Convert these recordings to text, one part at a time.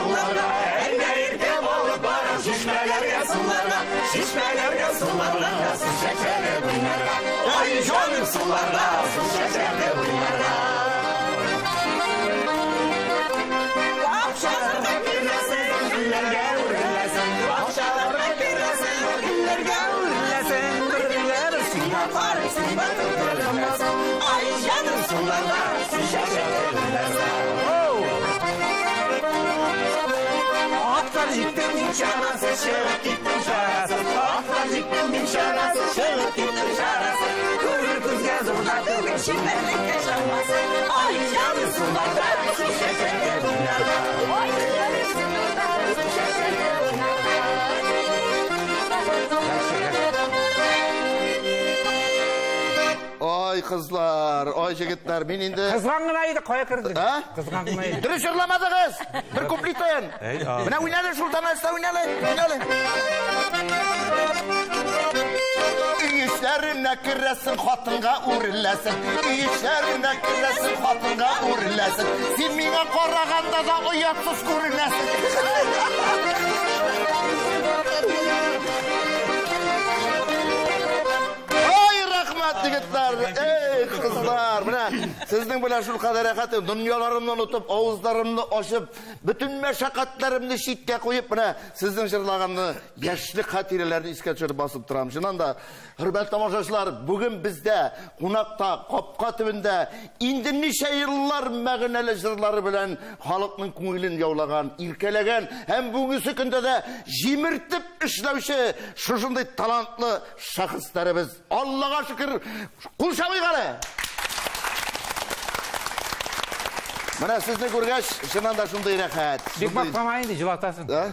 болыннарга. Әллә иркә балык барам чишмәләргә, суларга. Чишмәләргә, суларга, су чәчәле буйларга. Ай, җаным, суларга, су чәчәле буйларга. Бакчаларга керәсең, гөлләргә үреләсең. Бакчаларга керәсең, гөлләргә үреләсең. Бер гөлләр сиңа карый, син батып күренәсең. Ай, җаным, суларга, су чәчәле буйларга. Атлар җиктем мин чарасыз, чыгып киттем чарасыз. Атлар җиктем мин чарасыз, чыгып киттем чарасыз. Күрер күзгә зур да түгел, чибәрлеккә чамасы. Ай, җаным, суларда, су чәчәле буйларга. Ай, җаным, суларда, су чәчәле буйларга. Ай, кызлар, ай, җегетләр, мин инде... Кызган гына иде, кая кердең? А? Кызган гына иде. Дөрес җырламадыгыз! Бер куплетын! Менә уйнады шул тональста, уйнады, уйнады. Өй эчләренә керәсең, хатынга үреләсең. Өй эчләренә керәсең, хатынга үреләсең. Син миңа караганда да оятсыз күренәсең. Ай, рәхмәт, егетләр! Эй, кызлар! Менә сезнең белән шул кадәр рәхәт, дөньяларымны онытып, авызларымны ачып, бөтен мәшәкатьләремне читкә куеп, менә сезнең җырлаганны, яшьлек хатирәләрне искә төшереп басып торам. Чыннан да, хөрмәтле тамашачылар, бүген бездә кунакта, капка төбендә инде ничә еллар мәгънәле җырлары белән халыкның күңелен яулаган, иркәләгән һәм бүгенге көндә дә җимертеп эшләүче шушындый талантлы шәхесләребез. Аллага шөкер, кул чабыйк әле! Менә сезне күргәч, чыннан да шундый рәхәт. Бик мактама инде, җылатасың. А?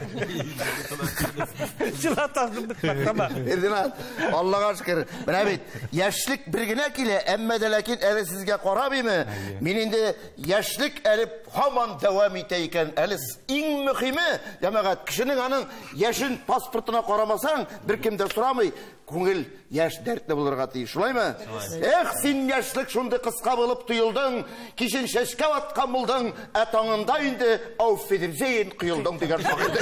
Җылатасың, бик мактама. Фердинанд, Аллага шөкер. Менә бит, яшьлек бер генә килә, әмма дә ләкин әле сезгә карамыймы? Мин инде яшьлек әле һаман дәвам итә икән. Әле иң мөһиме, җәмәгать, кешенең аның яшен паспортына карамасаң, беркем дә сорамый. Күңел яшь дәртле булырга тиеш, шулаймы? Эх, син яшьлек шундый кыска булып тоелдың, кичен чәчкә ваткан булдың, ә таңында инде auf Wiedersehen кыелдың дигән шагыйрь.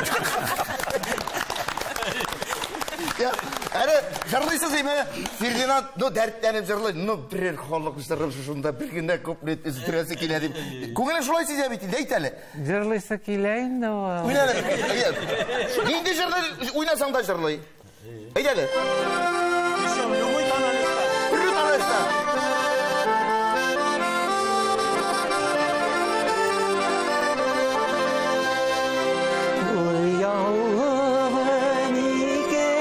Я, әле җырлыйсыз име? Фердинанд, ну дәртләнеп җырлый, ну берәр халык җыры шушында бер генә куплет өздерәсе килә дип. Күңеле шулай сизә бит инде, әйт әле. Җырлыйсы килә инде ул. Уйна әле. Нинди җырны уйнасаң да җырлый. Әйт әле. Причем любой тональностьта. Любой тональностьта. Уяулыгын ике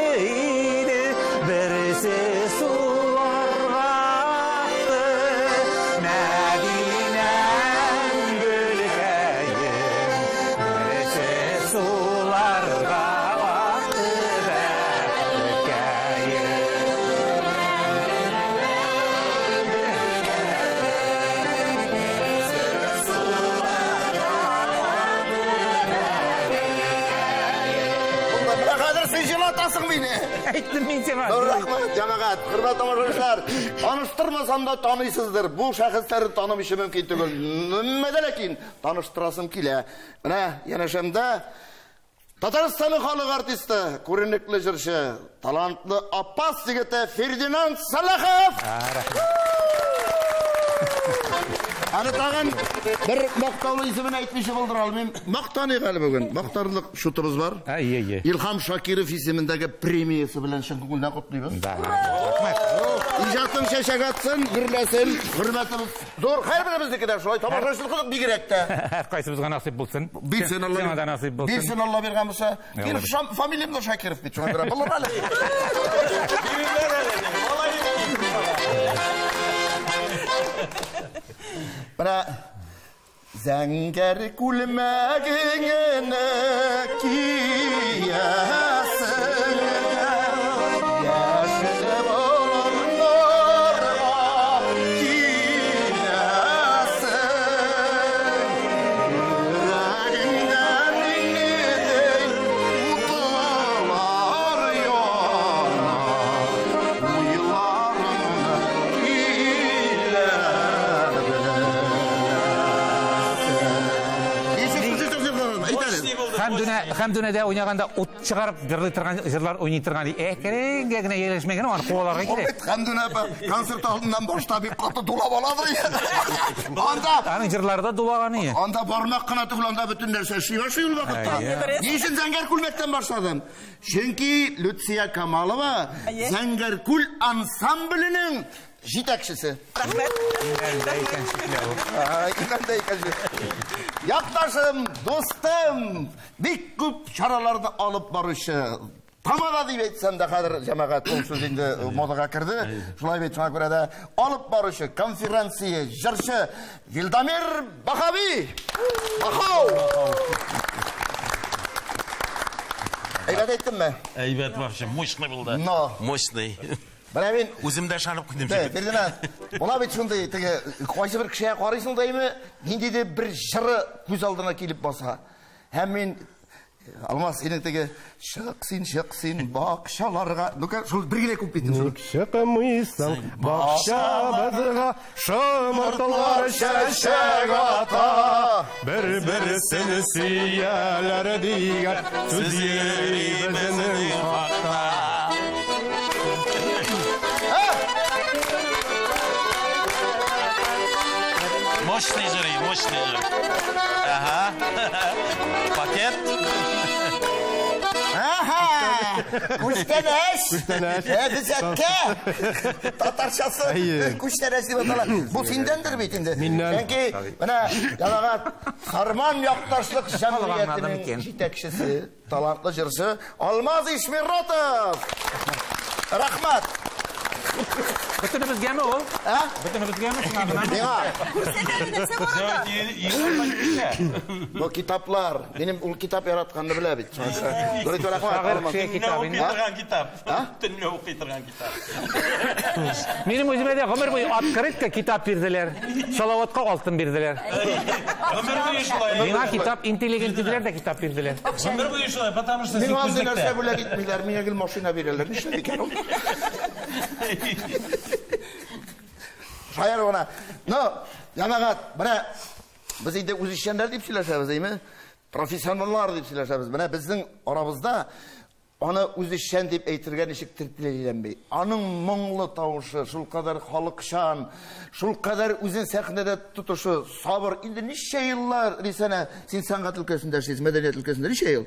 иде, берсе суларга акты. Мәдинәм гөлкәем, берсе суларга акты, бәлкәем. Менә хәзер син җылатасың мине. Әйттем мин сиңа. Рәхмәт, җәмәгать, хөрмәтле тамашачылар. Таныштырмасам да таныйсыздыр. Бу шәхесләрне танымыйча мөмкин түгел. Әмма дә ләкин таныштырасым килә. Менә янәшәмдә Татарстанның халык артисты, күренекле җырчы, талантлы Апас егете Фердинанд Салахов. Аны тагын бер мактаулы исемен әйтмичә булдыра алмыйм. Мактаныйк әле бүген. Мактарлык шутыбыз бар. Әйе, әйе. Илһам Шакиров исемендәге премиясе белән чын күңелдән котлыйбыз. Да. Рәхмәт. Иҗатың чәчәк атсын, гөрләсен, хөрмәтебез зур. Һәрберебезнеке дә шулай, тамашачылык бигрәк тә. Һәркайсыбызга насыйп булсын. Бирсен Алла. Сиңа да насыйп булсын. Бирсен Алла биргән булса. Алла Мин бирсен. фамилиям да Шакиров бит, шуңа күрә булыр әле. Бирерләр әле. Алай Менә зәңгәр күлмәгеңне киясең дә, яшел болыннарга киләсең. Йөрәгеңдә ниндидер утлар яна, уйларыңны килә беләсең. Ничек сүз әйтәсең, Әйт әле. Хәмдүнәдә уйнаганда ут чыгарып җырлый торган җырлар уйный торган. Әкрен генә ияләшмәгән, аны куаларга кирәк. Хәмдүнә апа концерт алдыннан башта бик каты дулап аладыр. Анда аның җырлары да дулаган ие. Анда бармак кына түгел, анда бөтен нәрсә эшли башлый ул вакытта. Ни өчен зәңгәр күлмәктән башладым? Чөнки Люция Камалова Зәңгәр күл ансамбленең җитәкчесе. Рәхмәт. Якташым, дустым, бик күп чараларны алып баручы. Тамада дип әйтсәм дә хәзер җәмәгать ул сүз инде модага керде. Шулай бит, шуңа күрә дә алып баручы, конференция, җырчы Вилдамир Бахави. Бахау! Әйбәт әйттемме? Әйбәт вообще, мощный булды. Но. Мощный. Менә мин үзем дә ышанып куйдым. Фердинанд, була бит шундый, теге кайсы бер кешегә карыйсың да име, ниндидер бер җыры күз алдына килеп баса. Һәм мин Алмаз, синең теге чык син, чык син бакчаларга. Ну-ка, шул бер генә күп бит. Ник чыкмыйсың бакчабызга, шомыртлар чәчәк ата. Бер-берсен сөяләр дигән сүз йөри безнең хакта. Мощный жюри, мощный жюри. Ага. Пакет. Ага. Күчтәнәш. Күчтәнәш. Бизәккә. Татарчасы күчтәнәш дип атала. Бу синдәндер бит инде. Миннән. Чөнки менә җәмәгать Сарман якташлык җәмгыятенең җитәкчесе, талантлы җырчы Алмаз Ишмиратов. Рәхмәт. Бөтенебезгәме ул? Ә? Бөтенебезгәме? Миңа. Күрсәтә нәрсә бар анда? Бу китаплар. Минем ул китап яратканны белә бит. Дөрес, рәхмәт. Шагыйрь кешегә китап Төнлә инде. укый торган китап. Төнлә укый торган китап. Минем үземә дә гомер буе открытка китап бирделәр. Салаватка алтын бирделәр. Гомер буе шулай. Миңа китап интеллигент диделәр дә китап бирделәр. Гомер буе шулай, потому что Миңа андый нәрсә бүләк итмиләр, миңа гел машина бирәләр. Нишләп икән ул? Шаяр гына. Но, җәмәгать, менә без инде үзешчәннәр дип сөйләшәбез, әйме? Профессионаллар дип сөйләшәбез. Менә безнең арабызда аны үзешчән дип әйтергә ничек тел әйләнми. Аның моңлы тавышы, шулкадәр халыкчан, шулкадәр үзен сәхнәдә тотышы, сабыр. Инде ничә еллар, Рисәнә, син сәнгать өлкәсендә эшлисең, мәдәният өлкәсендә ничә ел?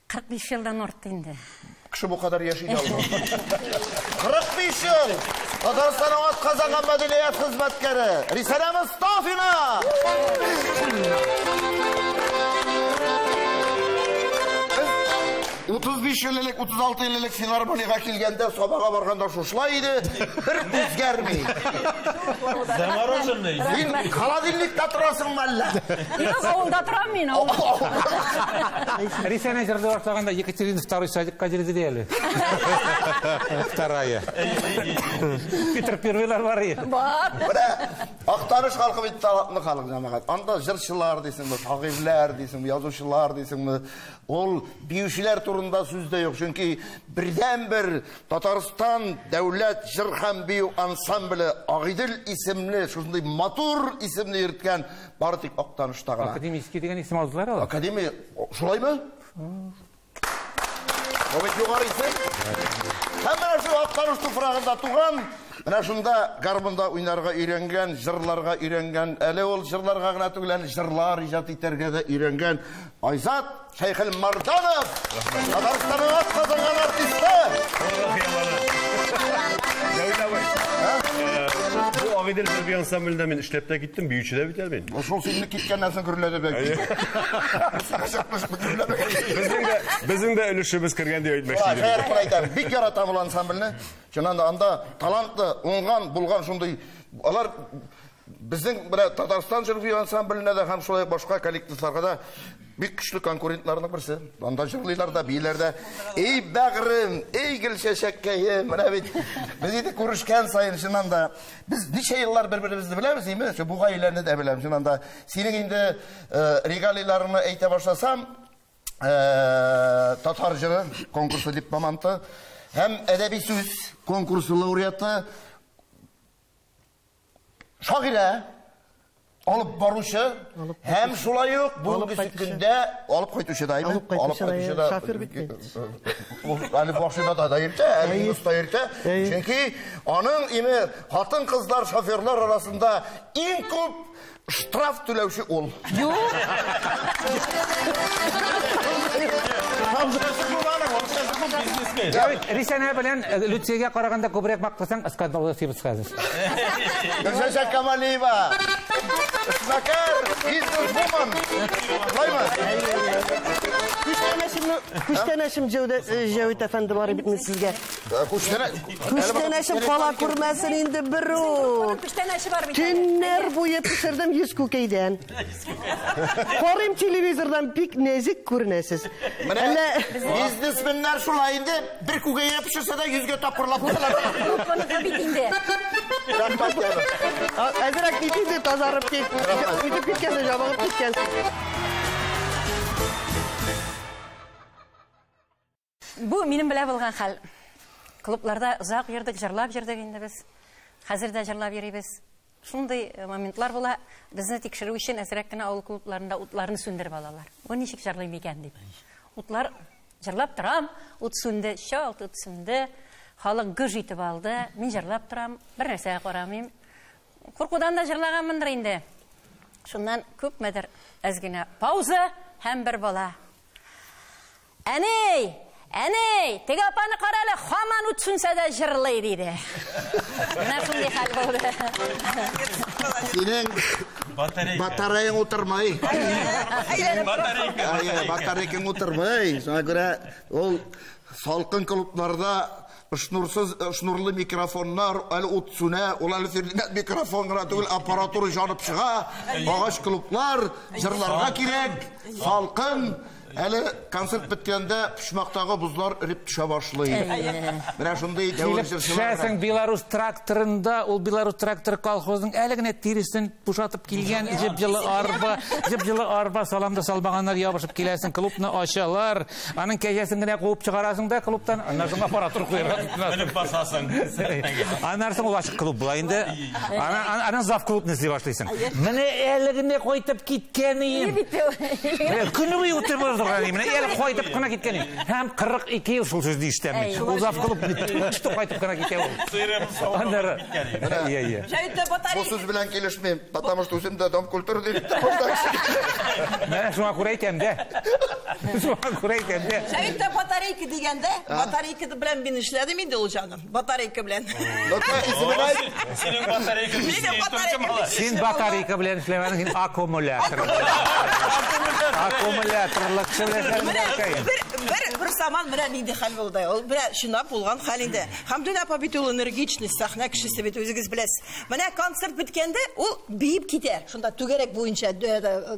45 елдан артты инде. Кеше бу кадәр яши дә алмый. 45 ел! Татарстанның атказанган мәдәният хезмәткәре Рисәнә Мостафина! Без 35 ел элек, 36 ел элек филармониягә килгәндә, Сабага барганда шушылай иде, бер үзгәрми. Замороженный. Син холодильникта торасыңмы әллә? Юк, авылда торам мин, авылда. Рисәнә җырлый башлаганда Екатерина второй садикка йөрде ди әле. Вторая. Петр Первыйлар бар иде. Бар. Менә Актаныш халкы бит талантлы халык, җәмәгать. Анда җырчылар дисеңме, шагыйрьләр дисеңме, язучылар дисеңме, ул биючеләр турында сүз дә юк. Чөнки бердәнбер Татарстан дәүләт җыр һәм бию ансамбле Агыйдел исемле, шундый матур исемне йөрткән бары тик Актанышта гына. Академический дигән исем алдылар алар. Академия, шулаймы? Бу бит югары исем. Һәм менә шул Актаныш туфрагында туган, менә шунда гармунда уйнарга өйрәнгән, җырларга өйрәнгән, әле ул җырларга гына түгел, әле җырлар иҗат итәргә дә өйрәнгән Айзат Шәйхелмарданов, Татарстанның атказанган артисты. Бу Агыйдел җыр бию ансамблендә мин эшләп тә киттем, биюче дә бит әле мин. Шул синең киткәннән соң гөрләде бәлки. Безнең дә өлешебез кергән дип әйтмәкче идем. Шәһәр кына әйтәм, бик яратам ул ансамбльне. Чыннан да анда талантлы, уңган, булган шундый алар безнең менә Татарстан җыр бию ансамбленә дә һәм шулай башка коллективларга да бик көчле конкурентларның берсе. Анда җырлыйлар да, бииләр дә. Эй бәгърем, эй гөлчәчәккәем, менә бит без инде күрешкән саен чыннан да без ничә еллар бер-беребезне беләбез, име? Шу бу гаиләне дә беләм. Чыннан да синең инде регалийларыңны әйтә башласам, татар җыры конкурсы дипломанты һәм әдәби сүз конкурсы лауреаты, шагыйрә. Алып баручы һәм шулай ук бүгенге көндә алып кайтучы да, Алып кайтучы да, шофер бит инде. Ул әле машинада да йөртә, әле минуста йөртә. Чөнки аның име хатын-кызлар шоферлар арасында иң күп штраф түләүче ул. Юк. Рисәнә белән Люциягә караганда күбрәк мактасаң, скандал ясыйбыз хәзер. Гөлчәчәк Камалиева. Эшмәкәр, бизнесвумен. Шулаймы? Күчтәнәчемне, күчтәнәчем Җәвит әфәнде бар бит мин сезгә. Күчтәнәчем кала күрмәсен инде берүк. Күчтәнәче бар бит. Төннәр буе пешердем 100 күкәйдән. Карыйм телевизордан, бик нәзек күренәсез. Менә бизнесменнар шулай инде, бер күкәйгә пешерсә дә 100гә тапкырлап куялар. Монысы бит инде. Рәхмәт, янә. Әзрәк бит инде тазарып кит. Үтеп киткәнсең, ябыгып киткәнсең. Бу минем белән булган хәл. Клубларда озак йөрдек, җырлап йөрдек инде без. Хәзер дә җырлап йөрибез. Шундый моментлар була, безне тикшерү өчен әзрәк кенә авыл клубларында утларны сүндереп алалар. Бу ничек җырлыйм икән дип. Утлар җырлап торам, ут сүнде, чалт ут сүнде. Халык гөж итеп алды. Мин җырлап торам, бер нәрсәгә карамыйм. Куркудан да җырлаганмындыр инде. Шуннан күпмедер әз генә пауза һәм бер бала. Әней! Әней, теге апаны кара әле, һаман ут сүнсә дә җырлый, диде. Менә шундый хәл булды. Синең батареяң утырмый. Батарейка. Батарейкаң утырмый. Шуңа күрә ул салкын клубларда шнурсыз, шнурлы микрофоннар, әле ут сүнә, ул әле фирдинәт микрофон гына түгел, аппаратура җанып чыга, агач клублар, җырларга кирәк, салкын. Әле концерт беткәндә почмактагы бозлар эреп төшә башлый. Менә шундый дәвер җырчылар. Төшәсең Беларус тракторында, ул Беларус трактор колхозының әле генә тиресен бушатып килгән җып-җылы арба, җып-җылы арба саламда салмаганнар ябышып киләсең, клубны ачалар, аның кәҗәсен генә куып чыгарасың да клубтан, аннан соң аппаратура куярга тотынасың. Менеп басасың. Аннан соң ул ачык клуб була инде. Анан зав клубны эзли башлыйсың. Менә әле генә кайтып киткән идем. Көне буе утырып торган идем. Менә әле кайтып кына киткән идем. Һәм 42 ел шул сүзне ишетәм мин. Ул зав клуб что кайтып кына китә ул. Аннары. Иә, иә. Бу сүз белән килешмим, потому что үзем дә дом культуры директоры булдым. Менә шуңа күрә әйтәм дә. Шуңа күрә әйтәм дә. Җәвиттә батарейка дигәндә, батарейка белән мин эшләдем инде ул җаным. Батарейка белән. Синең батарейка. Син батарейка белән эшләмәдең, син аккумулятор. Аккумуляторлык Бер заман менә нинди хәл булды. Ул менә чынлап булган хәл инде. Хәмдүнә апа бит ул энергичный сәхнә кешесе бит, үзегез беләсез. Менә концерт беткәндә ул биеп китә. Шунда түгәрәк буенча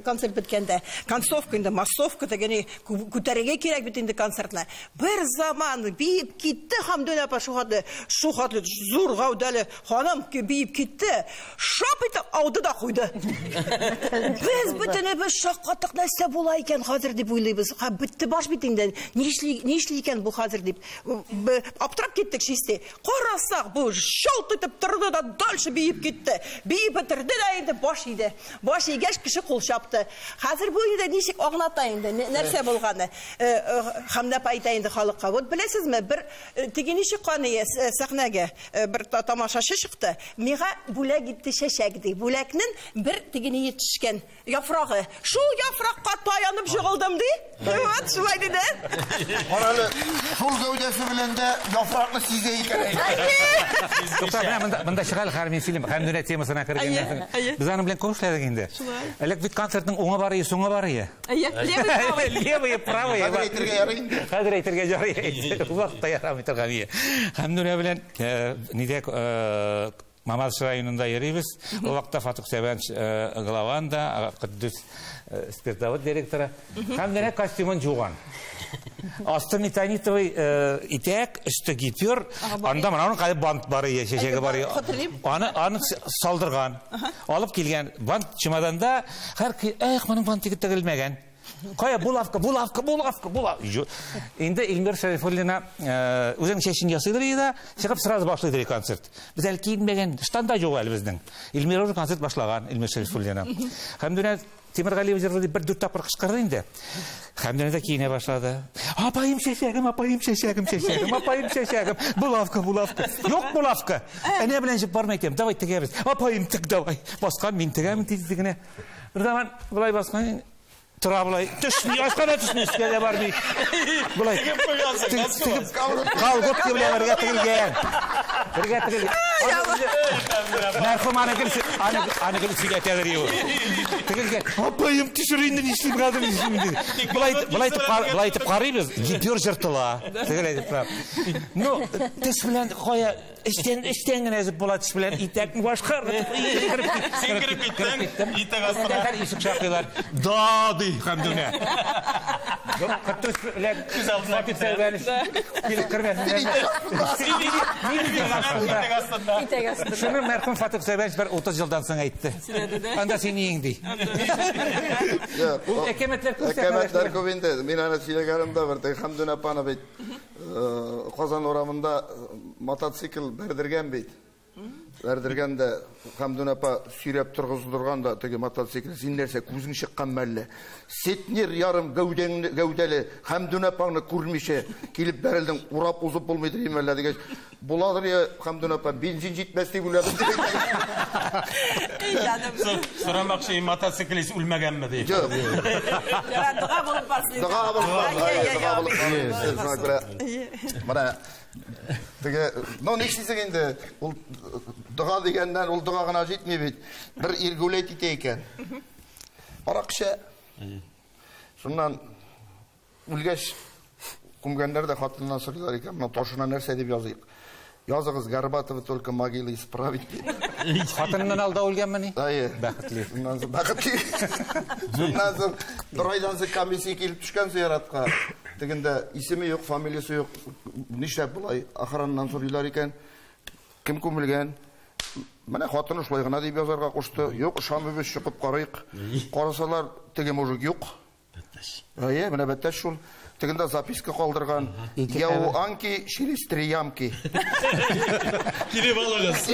концерт беткәндә, концовка инде, массовка дигәне күтәрергә кирәк бит инде концертны. Бер заман биеп китте Хәмдүнә апа, шу хәтле, шу хәтле зур гәүдәле ханым биеп китте. Шап итеп ауды да куйды. Без бөтенебез шаккаттык, нәрсә була икән хәзер дип уйлыйбыз. Ха, бетте баш бит инде. Нишли икән бу хәзер дип. Аптырап киттек чисте. Карасак, бу шалт итеп торды да дальше биеп китте. Биеп бетерде дә инде баш иде. Баш игәч кеше кул чапты. Хәзер бу инде ничек аңлата инде, нәрсә булганы. Хәмдә апа әйтә инде халыкка. Вот беләсезме, бер теге ничек каны сәхнәгә бер тамашачы чыкты. Миңа бүләк итте чәчәк ди. Бүләкнең бер теге ни төшкән яфрагы. Шул яфракка таянып жыгылдым ди. Вот шулай диде. Карале, шул гәүдәсе белән дә яфракны сизә икән. Тукта, менә монда чыга әле хәзер мин сөйлим. Хәмдүнә темасына кергәннән соң. Без аның белән күп эшләдек инде. Элек бит концертның уңы бар, соңы бар иде. Левый, правый. Хәзер әйтергә ярый инде. Хәзер әйтергә ярый. Вакытта ярамый торган иде. Хәмдүнә белән нидә Мамадыш районында йөрибез. Ул вакытта Фатыйх Сәбәнович главан да, Куддус спиртзавод директоры. Хәмдүнә костюмын жуган. Асты метанитовый итәк, өсте гипюр. Анда менә аның кайда бант бар иде, чәчәге бар иде. Аны салдырган. Алып килгән бант чемоданда. Һәр ки, эх, моның бант тегелмәгән. Кая булавка, булавка, булавка, булавка. Инде Илмир Шәрифуллина үзенең чәчен ясыйдыр иде дә, чыгып сразу башлыйдыр концерт. Без әле киенмәгән, штанда юк әле безнең. Илмир уже концерт башлаган, Илмир Шәрифуллина. Хәмдүнә Тимергалиев җырлый дип бер дүрт тапкыр кычкырды инде. Хәмдүнә дә киенә башлады. Апаем чәчәгем, апаем чәчәгем, чәчәгем, апаем чәчәгем. Булавка, булавка. Юк булавка. Әнә белән җеп бармый әйтәм. Давай тегәбез. Апаем тек давай. Баскан мин тегәмен тиз генә. Бер заман болай баскан тора болай. Төшми, ашка да төшми, өскә дә бармый. Болай. Тегеп куйгансың, Тегеп колготки белән бергә тегелгән. Бергә тегелгән. Мәрхүм аны гел аны гел сөйләтәдер ул. Тегелгән. Апаем төшер инде, нишлим хәзер, нишлим инде. Болай болай итеп болай итеп карыйбыз, гипюр җыртыла. Тегеләй итеп тора. Ну, теш белән кая эчтән эчтән генә өзеп була теш белән итәкне башка Син кереп киттең, итәк астына. Хәзер ишек шакыйлар. Да, ди Хәмдүнә. Котдус белән Күз алдына Фатих Сәйбәнов килеп кермәсеннәр. Итәк астында. Итәк астында. Шуны мәрхүм Фатих Сәйбәнов бер 30 елдан соң әйтте. Анда син ниең ди. Юк, Ул әкәмәтләр күп Әкәмәтләр күп инде. Мин аны сөйләгәнем дә бар. Теге Хәмдүнә апаны бит Казан урамында мотоцикл бәрдергән бит. Бәрдергән дә Хәмдүнә апа сөйрәп торгыздырган да теге мотоцикл. Син нәрсә, күзең чыккан мәллә? Сетнер ярым гәүдәңне, гәүдәле Хәмдүнә апаңны күрмичә килеп бәрелдең, урап узып булмыйдыр мәллә дигәч, буладыр я Хәмдүнә апа, бензин җитмәс дип уйладым. Сорамакчы, мотоциклист үлмәгәнме дип. Юк. Дога булып барсын. Дога булып барсын, дога булып барсын. Шуңа күрә менә теге, ну нишлисең инде, ул дога дигәннән ул дога гына җитми бит. Бер ир гулять итә икән. Арак эчә. Шуннан үлгәч күмгәннәр дә хатыннан сорыйлар икән, менә ташына нәрсә дип языйк? Языгыз, Горбатова только могила исправить дип. Хатыннан алда үлгәнмени? Әйе. Бәхетле. Шуннан соң бәхетле. Шуннан соң бер айдан соң комиссия килеп төшкән зыяратка. Тегендә исеме юк, фамилиясе юк. Нишләп болай? Охраннан сорыйлар икән. Кем күмелгән? Менә хатыны шулай гына дип язарга кушты. Юк, ышанмыйбыз, чыгып карыйк. Карасалар, теге мужик юк. Әйе, менә бәттәш шул. Тегендә записка калдырган. Я у Анки через три ямки. Килеп алыгыз.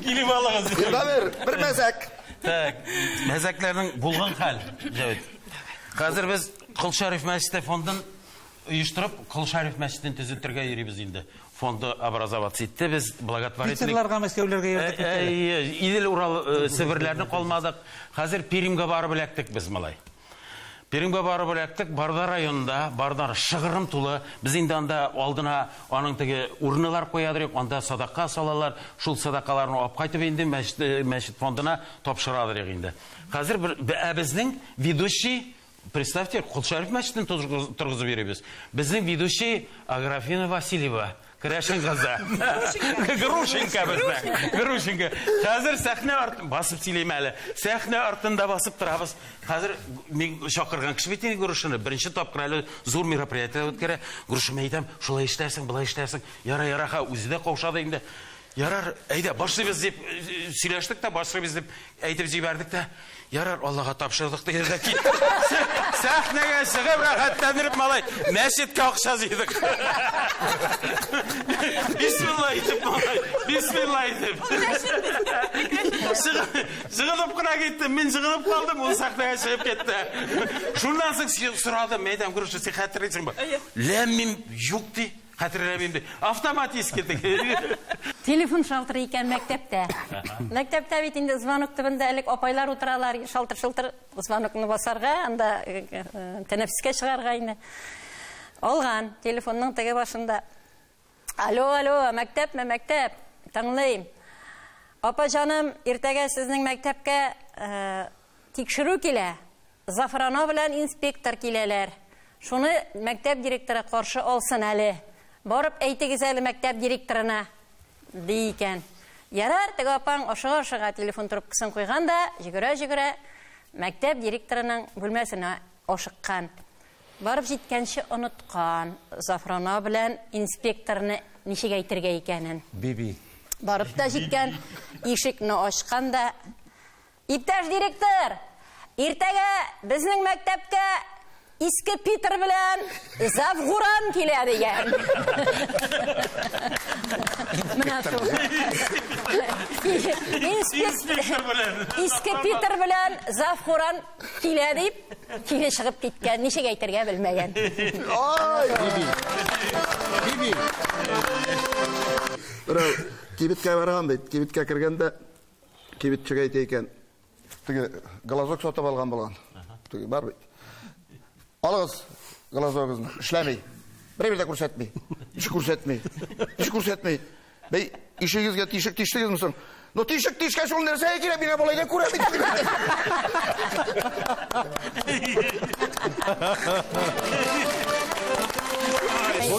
Килеп алыгыз. Дамир, бер мәзәк. Так, мәзәкләрнең булган хәл, Җәвит. Хәзер без Кол Шәриф мәчете фондын оештырып, Кол Шәриф мәчетен төзетергә йөрибез инде. Фонды образоваться итте без, благотворительный. Питерларга, Мәскәүләргә йөрдек. Идел, Урал, Себерләрне калмадык. Хәзер Пермьгә барып эләктек без, малай. Пермьгә барып эләктек, Барда районында, Бардар шыгрым тулы. Без инде анда алдына аның теге урналар куядыр, анда садака салалар. Шул садакаларны алып кайтып инде мәчет фондына тапшырадыр инде. Хәзер бер, безнең ведущий, представьте, Кол Шәриф мәчетен торгызып йөрибез. Безнең ведущий Аграфена Васильева. Крәшен кызы. Грушенька безнең. Грушенька. Хәзер сәхнә артында басып сөйлим әле. Сәхнә артында басып торабыз. Хәзер мин чакырган кеше бит инде Грушины. Беренче тапкыр әле зур мероприятие үткәрә. Грушима әйтәм, шулай эшләрсең, былай эшләрсең. Яра, яра, ха, үзе дә каушады инде. Ярар, әйдә, башлыйбыз дип сөйләштек тә, башлыйбыз дип әйтеп җибәрдек тә. Ярар, Аллаһка тапшырдык диде дә китте. Сәхнәгә чыгып рәхәтләнеп, малай, мәчеткә акча җыйдык. Бисмилла әйтеп, малай, бисмилла әйтеп. Чыгып кына киттем, мин чыгып калдым, ул сәхнәгә чыгып китте. Шуннан соң сорадым, әйтәм, Груша, син хәтерлисеңме? Ләм мин юк ди. Хәтерләмим ди. Автоматически теге. Телефон шалтырый икән мәктәптә. Мәктәптә бит инде звонок төбендә элек апайлар утыралар, шалтыр-шалтыр звонокны басарга, анда тәнәфескә чыгарга инде. Алган телефонның теге башында. Алло, алло, мәктәпме, мәктәп? Тыңлыйм. Апа җаным, иртәгә сезнең мәктәпкә тикшерү килә. Зафрано белән инспектор киләләр. Шуны мәктәп директоры каршы алсын әле. Барып әйтегез әле мәктәп директорына, ди икән. Ярар, теге апаң ашыга-ашыга телефон трубкасын куйган да, йөгерә-йөгерә мәктәп директорының бүлмәсенә ашыккан. Барып җиткәнче оныткан Зафрано белән инспекторны ничек әйтергә икәнен. Биби. Барып та җиткән, ишекне ачкан да, иптәш директор, Иртәгә безнең мәктәпкә Иске Питер белән Завгуран килә дигән. Менә шул. Иске Питер белән Завгуран килә дип, кире чыгып киткән, ничек әйтергә белмәгән. Ай, Биби. Биби. Берәү кибеткә барган бит, кибеткә кергәндә кибетчегә әйтә икән. Теге глазок сатып алган булган. Теге бар бит. Алыгыз глазогызны, эшләми. Бер дә күрсәтми. Иш күрсәтми. Иш күрсәтми. Бей, ишегезгә тишек тиштегезме соң? Ну тишек тишкәч ул нәрсәгә кирәк? Миңа болай да күрә бит.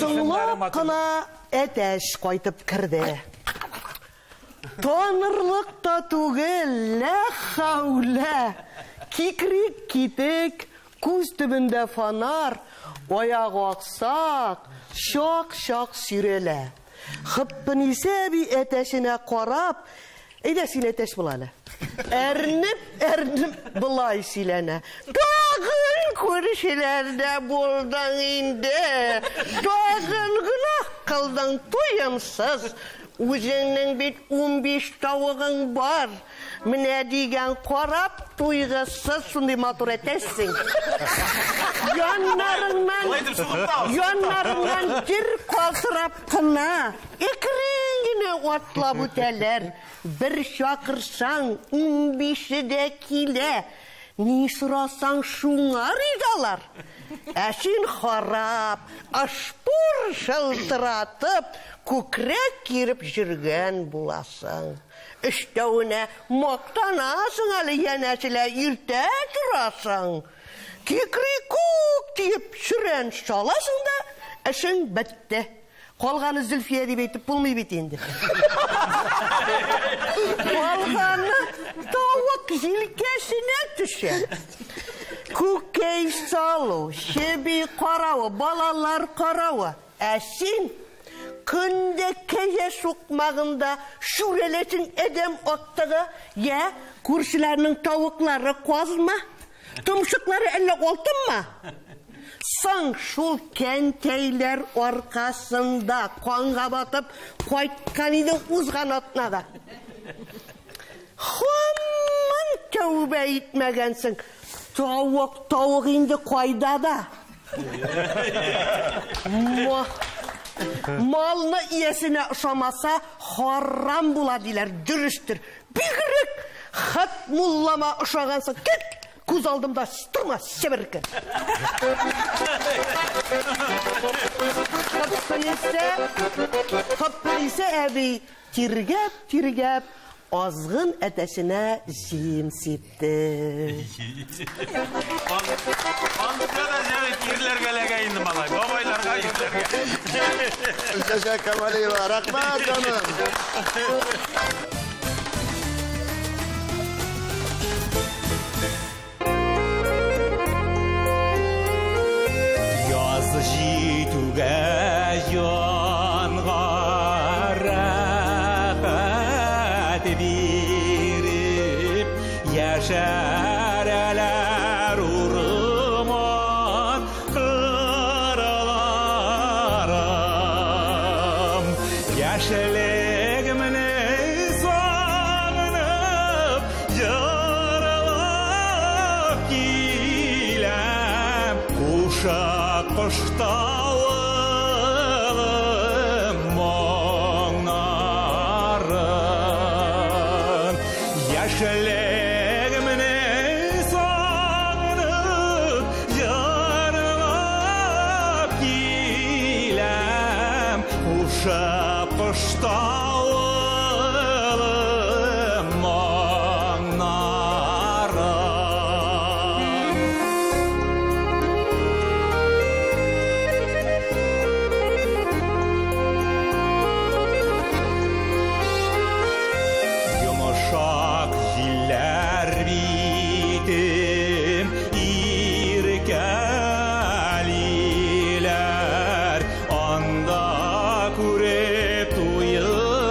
Соңлап кына әтәч кайтып керде. Танырлык та түгел, лә хәүлә. Кикрик китек, күз төбендә фонар, аяк аксак, чак-чак сөйрәлә. Хыппынисә әби әтәченә карап, әйдә син әтәч бул әле. Әрнеп-әрнеп болай сөйләнә. Тагын күршеләрдә булдың инде. Тагын гөнаһ кылдың, туемсыз. Үзеңнең бит 15 тавыгың бар. Менә дигән карап туйгысыз шундый матур әтәчсең. Яннарыңнан тир калтырап кына, әкрен генә атлап үтәләр. Бер чакырсаң, 15-е дә килә. Ни сорасаң, шуңа ризалар. Ә син харап, ашпур шылтыратып, күкрәк киреп жүргән буласың. Өстәвенә мактанасың әле, янәшелә иртә торасың. Кикрикүк диеп сөрән саласың да, эшең бетте. Калганы Зөлфия дип әйтеп булмый бит инде. Калганы тавык җилкәсенә төшә. Күкәй салу, чеби каравы, балалар каравы. Ә син көндә кәҗә сукмагында шүрәләсең адәм актыгы, я күршеләрнең тавыклары казма, томшыклары әллә алтынмы? Соң шул кәнтәйләр аркасында канга батып кайткан идең узган атнада. Һаман тәүбә итмәгәнсең. Тавык, тавык инде кайда да. Малны иясенә ошамаса, харам була диләр, дөрестер. Бигрәк хат муллама ошагансың. Кит! Күз алдымда торма, себерке. Хыппынисә әби тиргәп-тиргәп азгын әтәченә җим сипте. Анда да җәвит ирләргә эләгә инде малай, бабайларга, ирләргә. Гөлчәчәк Камалиева, рәхмәт җаным. Яз җитүгә җанга рәхәт биреп, яшәрәләр урман кырларым. Яшьлегемне сагынып, җырлап киләм. Кушак коштавылым моңнарын. Яшьлегемне сагынып, җырлап киләм. Кушак коштавылым моңнарын. Йомшак җилләр битем иркәлиләр, анда күреп туйдым.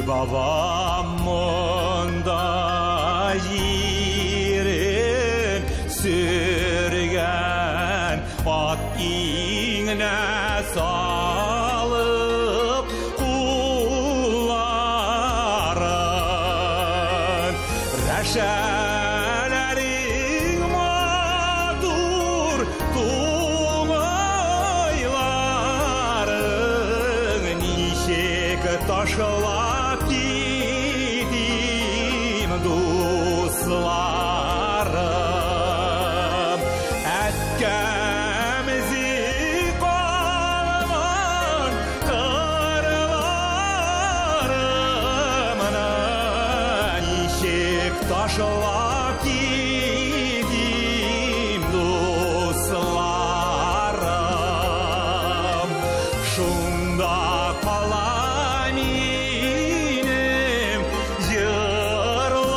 Бабам монда җирен сөргән, ат иңенә салып кулларын. Рәшәләрең матур туңайларың, ничек ташлап китим, дусларым. Әткәм изе калган кырларымны, ничек ташлап китим, дусларым. Шунда кала минем җырларым.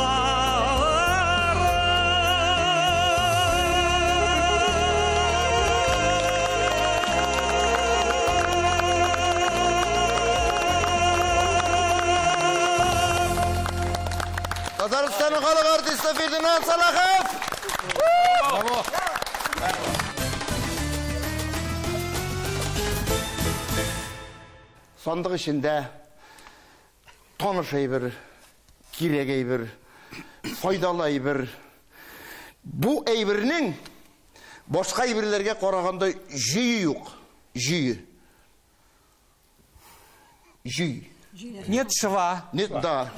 Татарстанның халык артисты Фердинанд Салахов. Браво! Сандык эчендә таныш әйбер, кирәк әйбер, файдалы әйбер. Бу әйбернең башка әйберләргә караганда җөе юк. Җөе. Җөй. Нет шва. Нет, да.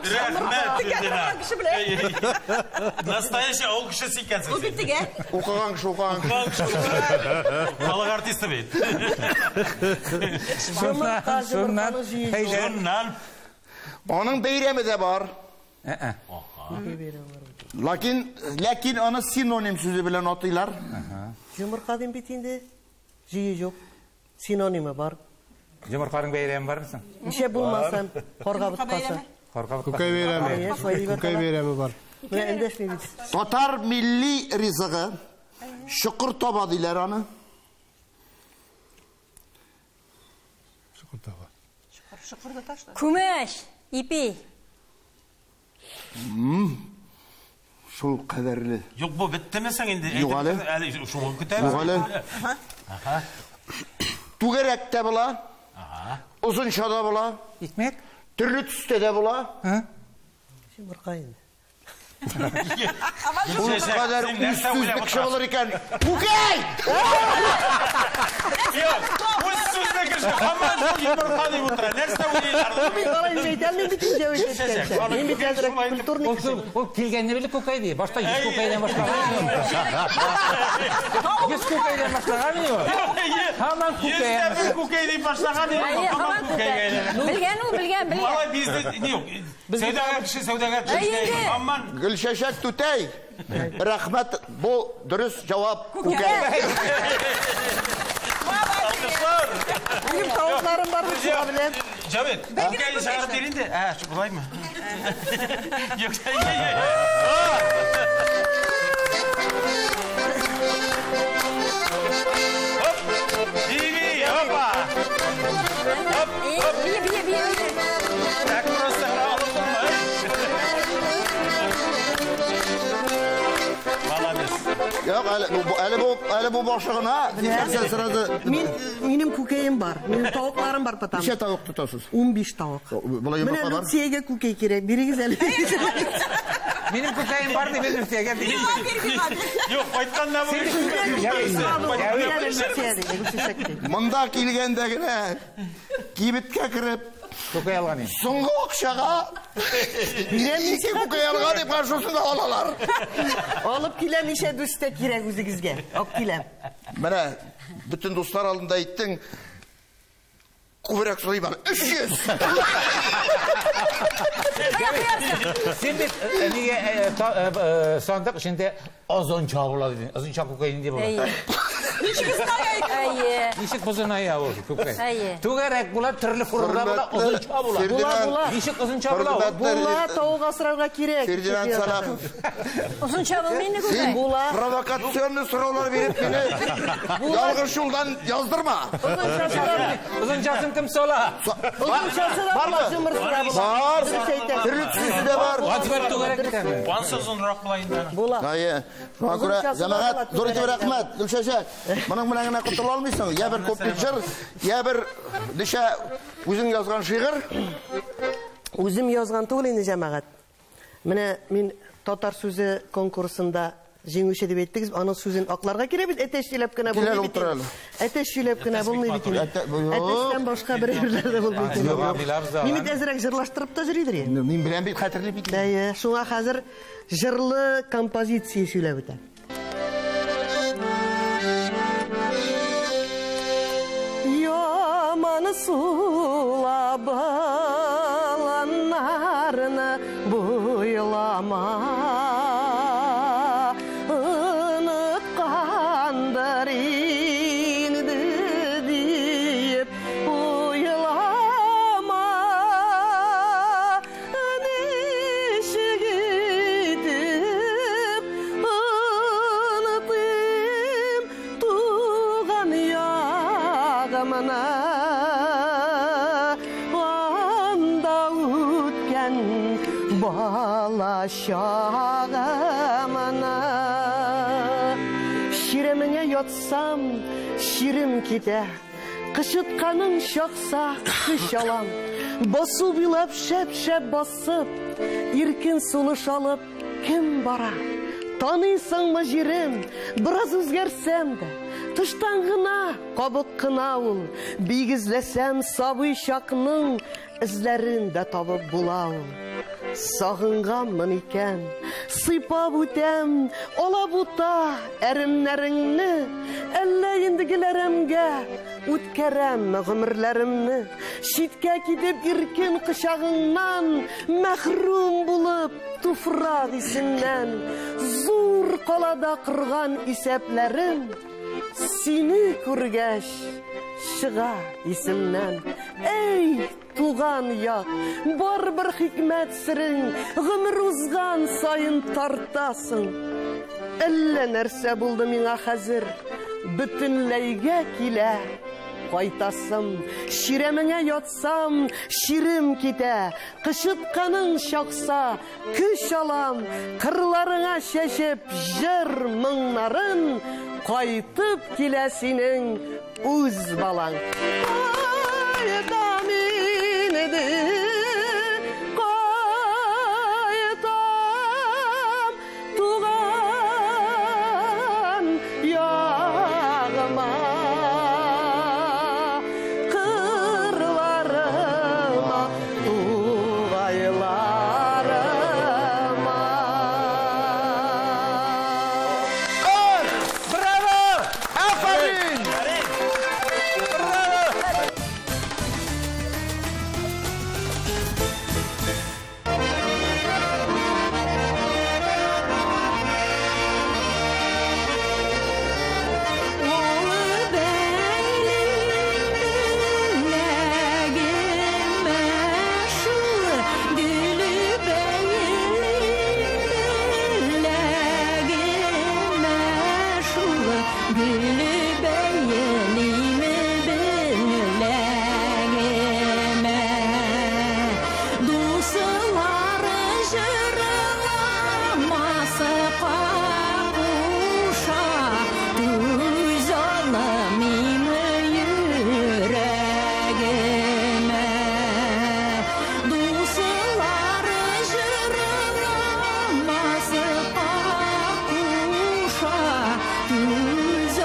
Рәхмәт, Фердинанд. Настоящий авыл кешесе икәнсең син. Укыган кеше, укыган кеше. Халык артисты бит. Шуннан, шуннан. Әйдә. Шуннан. Аның бәйрәме дә бар. Ә-ә. Ләкин аны синоним сүзе белән атыйлар. Йомырка дим бит инде. Җөе юк. Синонимы бар. Йомырканың бәйрәме бармы соң? Ничә булмасын, карга боткасы. Карга боткасы. Күкәй бәйрәме. Әйе, шулай дип Күкәй атала. бәйрәме бар. Менә эндәшми бит. Татар милли ризыгы чокыр таба диләр аны. Чокыр таба. Күмәч, ипи. Шул кадәрле. Юк, бу беттеме соң инде? Юк әле. Әле шуны көтәбез. Юк әле. Түгәрәк тә була. Озынча да була. Икмәк? Төрле төстә дә була. Йомырка инде. Ул кадәр Син нәрсә үз уйлап сүзле кеше утырасың? булыр икән. Күкәй! Юк, үз сүзле кеше һаман шул йомырка дип утыра. Нәрсә уйлыйлар? Мин алай дип әйтә алмыйм бит инде, җәвит әйткәнчә. Мин бит әзрәк культурный Ул, кеше. ул килгәнне белеп күкәй ди. Башта 100 күкәйдән башлаган. 100 күкәйдән башлаган ул. Һаман күкәй. Йөздә бер күкәй дип башлаган иде, Әйе, һаман һаман күкәйгә күкәй. әйләнә. Белгән ул, белгән, белгән. Малай бизнес, юк, сәүдәгәр кеше, сәүдәгәр кеше. Әйе. Һаман Гөлчәчәк түтәй. Рәхмәт, бу дөрес җавап күкәй. алкышлар. Минем тавыкларым бар бит, шуңа белән. Җавит, күкәйне чыгарып бир инде. Ә, шулаймы? Юк, әйе, әйе. Хоп! Биби, опа! Бие, бие, бие, бие. Так просто гына алып булмый. Молодец. Юк, әле бу әле бу башы гына. Син сразу Мин минем күкәем бар. Минем тавыкларым бар потом. Ничә тавык тотасыз? 15 тавык. Болай Менә йомырка бар? Люциягә күкәй кирәк. Бирегез әле. Минем күкәем бар дип Люциягә ди. Юк, кайтканда бу. Монда килгәндә генә кибеткә кереп Күкәй алган инде. соңгы акчага ике күкәй алган дип шусын да алалар. Алып киләм, ничә дустә кирәк үзегезгә. Алып киләм. Менә бөтен дуслар алдында әйттең. Күбрәк сорыйм әле. 300. Син бит нигә сандык эчендә озынча була дидең. Озынча күкәй нинди була? Әйе. Әйе. Ничек озыная ул күкәй? Әйе. Түгәрәк була, төрле формада була, озынча була. Була, була. Ничек озынча була ул? Була, тавык асрарга кирәк. Фердинанд Салахов. Озынча булмый инде Син күкәй. Була. провокационный сораулар биреп мине ялгыш юлдан яздырма. Озынчасын кем сала? Озынчасы да була, җомырсы да була. Бар. Дөрес әйтәсең. Төрле төслесе дә бар. Ватвер түгәрәк бит әле. Ансы озынрак була инде. Була. Әйе. Шуңа күрә Озынчасы да җәмәгать була, зур итеп түгәрәк дә рәхмәт. Гөлчәчәк. Моның белән генә котыла алмыйсың. Я бер куплет җыр, я бер ничә үзең язган шигырь. Үзем язган түгел инде, җәмәгать. Менә мин татар сүзе конкурсында җиңүче дип әйттегез, аның сүзен акларга кирәк бит, әтәч сөйләп кенә Кил булмый әле, бит утыр инде. әле. Әтәч сөйләп кенә Әтәч булмый бик бит инде. матур. Әтәчтән башка бер әйберләр дә булмый бит инде. Юк, Абилабыз Мин бит әзрәк җырлаштырып та йөридер инде. Мин беләм бит, хәтерлим бит. Әйе, шуңа хәзер җырлы композиция сөйләп үтәм. Яман сула баланнарны буйлама, Оныткандыр инде диеп уйлама. Ничек итеп онытыйм туган ягымны, анда үткән бала чагымны. Чиремеңә ятсам, чирем китә, кычытканың чакса, көч алам. Басу буйлап шәп-шәп басып, иркен сулыш алып, кем бара? Таныйсыңмы җирем, бераз үзгәрсәм дә, тыштан гына, кабык кына ул. Бигезләсәм, сабый чакның эзләрен дә табып була ул. Сагынганмын икән, сыйпап үтәм, алабута әремнәреңне, әллә инде геләремгә үткәрәм гомерләремне. Читкә китеп иркен кочагыңнан, мәхрүм булып туфрак исеннән, зур калада корган исәпләрем сине күргәч чыга исемнән. Эй, туган як, бар бер хикмәт серең, гомер узган саен тартасың. Әллә нәрсә булды миңа хәзер, бөтенләйгә килә кайтасым. Чирәмеңә ятсам, чирем китә, кычытканың чакса, көч алам, кырларыңа чәчеп җыр моңнарын, кайтып килә синең үз балаң. Кайтам инде, кайтам туган ягыма, кырларыма, тугайларыма. Браво! Афәрин! Браво! Дуслары җырламасы куша, түз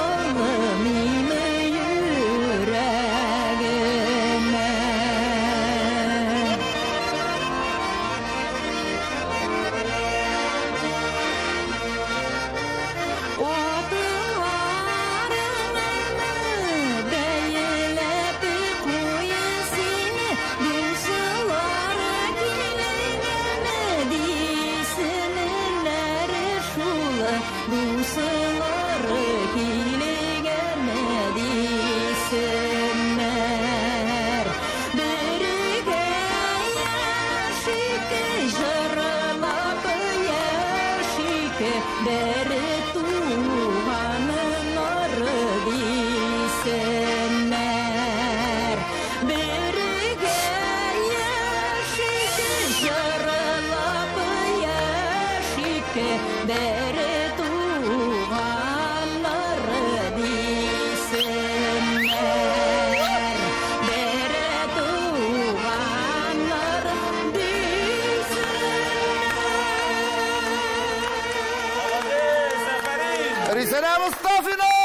Мостафина!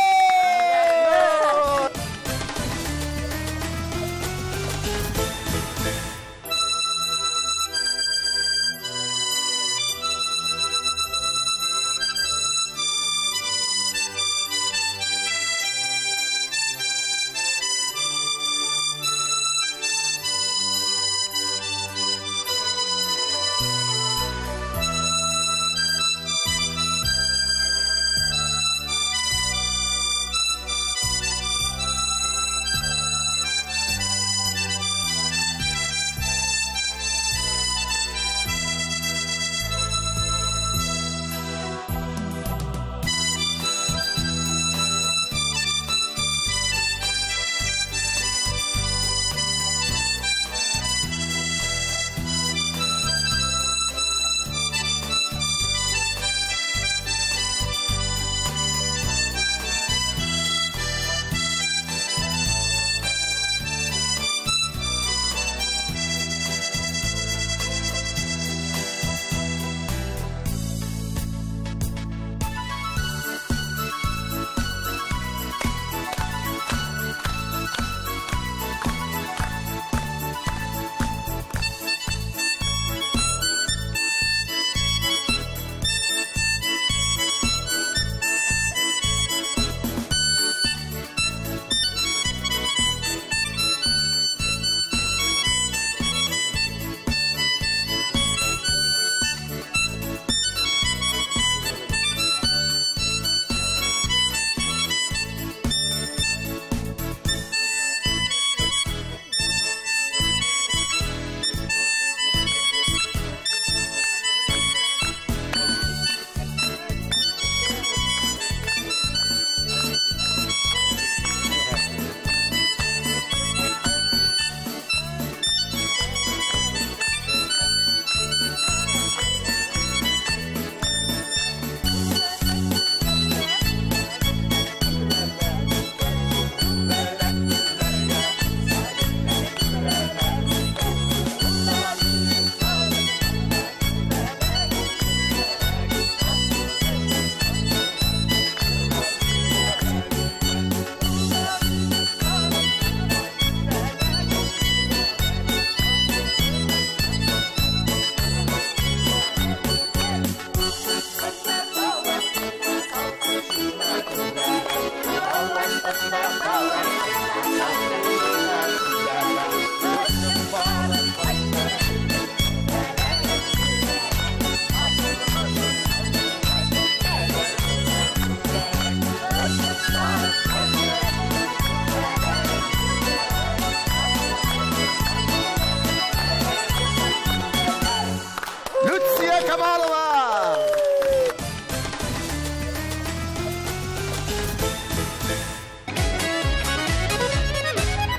Люция Камалова!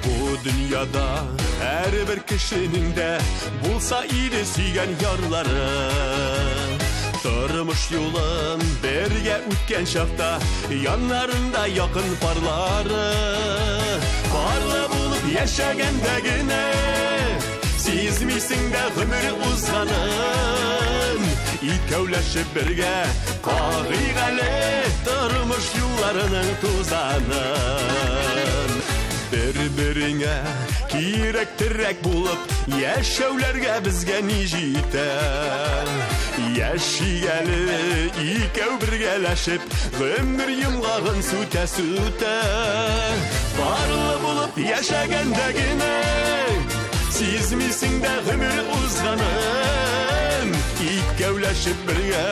Бу дөньяда һәрбер кешенең дә булса иде сөйгән ярлары. Тормыш юлын бергә үткән чакта яннарында якын парлары. Парлы булып яшәгәндә генә сизмисең дә гомер узганын. Икәүләшеп бергә кагыйк әле тормыш юлларының тузанын. Бер-береңә кирәк-терәк булып яшәүләргә безгә ни җитә? Яшик әле икәү бергәләшеп гомер йомгагын сүтә-сүтә. Парлы булып яшәгәндә генә сизмисең дә гомер узганын. Икәүләшеп бергә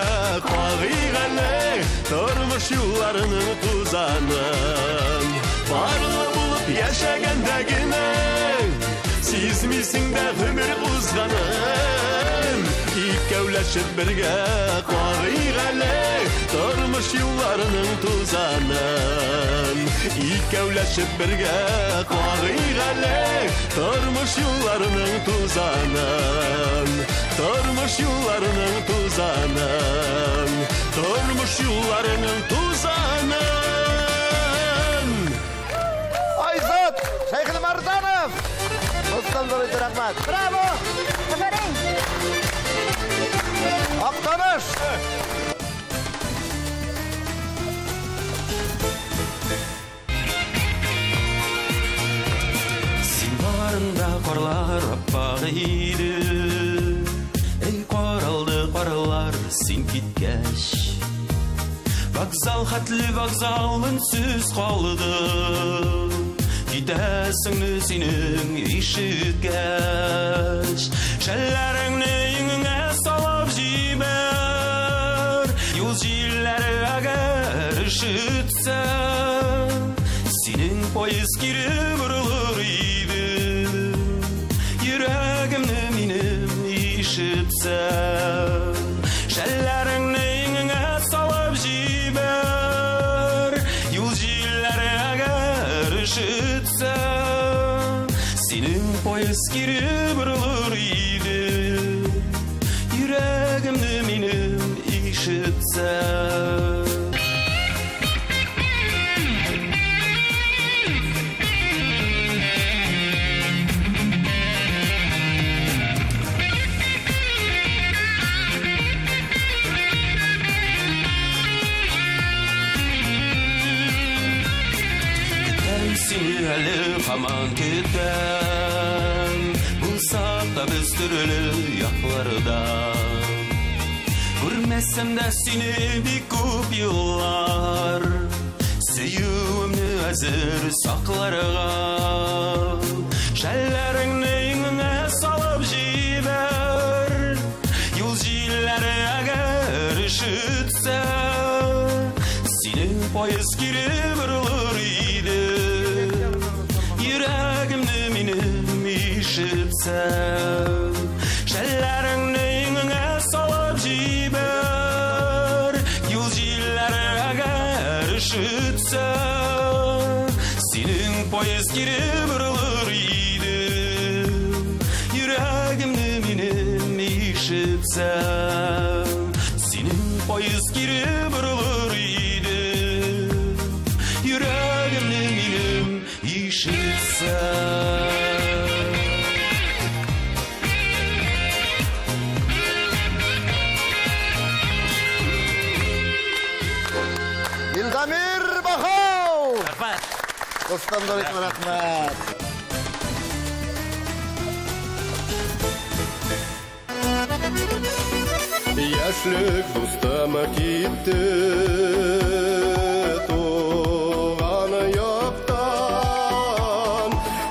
кагыйк әле тормыш юлларының тузанын. Парлы булып яшәгәндә генә сизмисең дә гомер узганын. Икәүләшеп бергә кагыйк әле тормыш юлларының тузанын. Икәүләшеп бергә кагыйк әле тормыш юлларының тузанын. Тормыш юлларының тузанын. Тормыш юлларының тузанын. Айзат Шәйхелмәрданов! Рустам Зур рәхмәт. Браво! Афәрин! Актаныш! иде. Эй, каралды каралар син киткәч, вокзал хәтле вокзал өнсез калды. Китәсеңне синең ишеткәч, шәлләреңне иңеңә салып җибәр. Юл җилләре әгәр өшетсә, синең поезд кире борылыр иде. Йөрәгемне минем ишетсә, шәлләреңне иңеңә салып җибәр. Юл җилләре әгәр өшетсә, синең поезд кире борылыр иде. Йөрәгемне минем ишетсә. Сине әле һаман көтәм, булсак та без төрле якларда. Күрмәсәм дә сине бик күп еллар, сөюемне әзер сакларга. Шәлләреңне иңеңә салып җибәр, юл җилләре әгәр өшетсә, синең поезд кире борылыр иде. Йөрәгемне минем ишетсә, шәлләреңне иңеңә салып җибәр. Юл җилләре әгәр өшетсә, синең поезд кире борылыр иде. Йөрәгемне минем ишетсә, синең поезд кире борылыр иде. Йөрәгемне минем ишетсә. Илдамир Бахау! Рәхмәт. Достан рәхмәт. Яшьлек дустым китте туган яктан,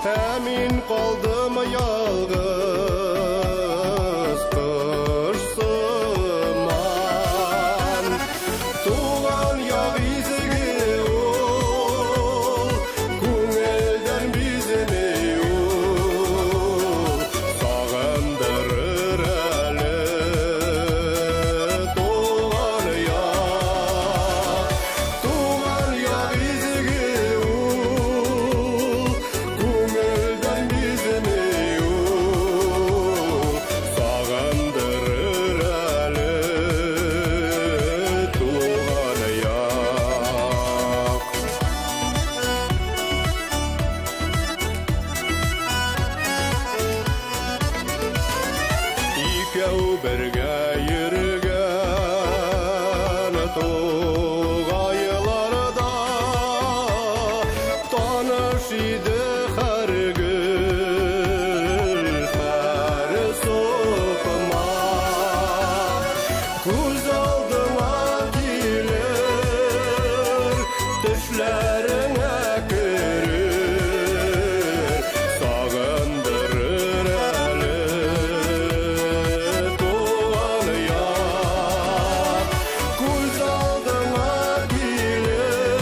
ә мин калдым ялгыз кош сыман. Туган як изге ул, күңелдән бизми ул, сагындырыр әле туган як. Туган як изге ул, күңелдән бизми ул, сагындырыр әле туган як. Икәү бергә йөргән тугайларда таныш иде һәр гөл, һәр сукмак. Күз алдыңа килер, төшләреңә керер, сагындырыр әле туган як. Күз алдыңа килер,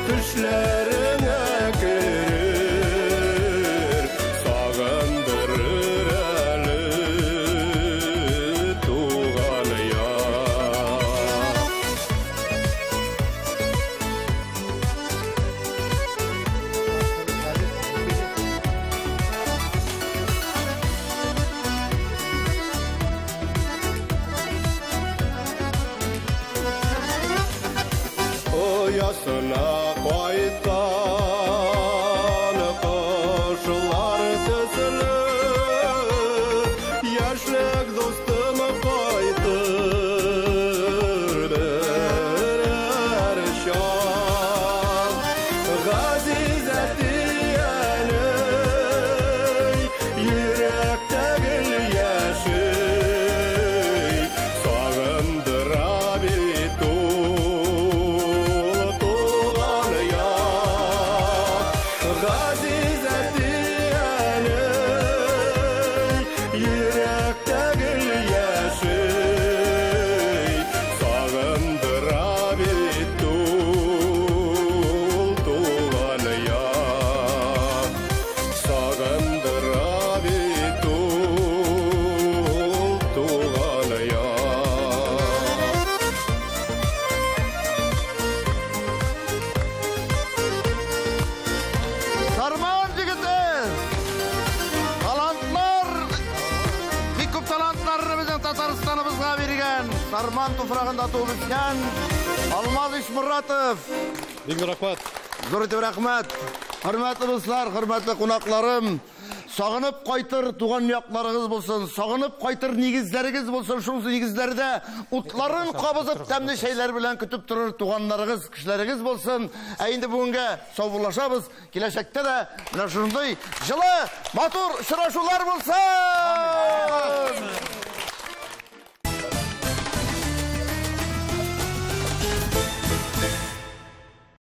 төшләреңә керер, сагындырыр әле туган як. Оясына кайткан кошлар төсле, яшьлек дустым кайтыр берәр чак. Газиз әти-әни, йөрәк Сарман туфрагында туып үскән Алмаз Ишмуратов. Бик рәхмәт. Зур итеп рәхмәт. Хөрмәтле дуслар, хөрмәтле кунакларым, сагынып кайтыр туган якларыгыз булсын, сагынып кайтыр нигезләрегез булсын, шул нигезләрдә утларын кабызып тәмле чәйләр белән көтеп торыр туганнарыгыз, кешеләрегез булсын. Ә инде бүгенгә саубуллашабыз. Киләчәктә дә менә шундый җылы, матур очрашулар булсын!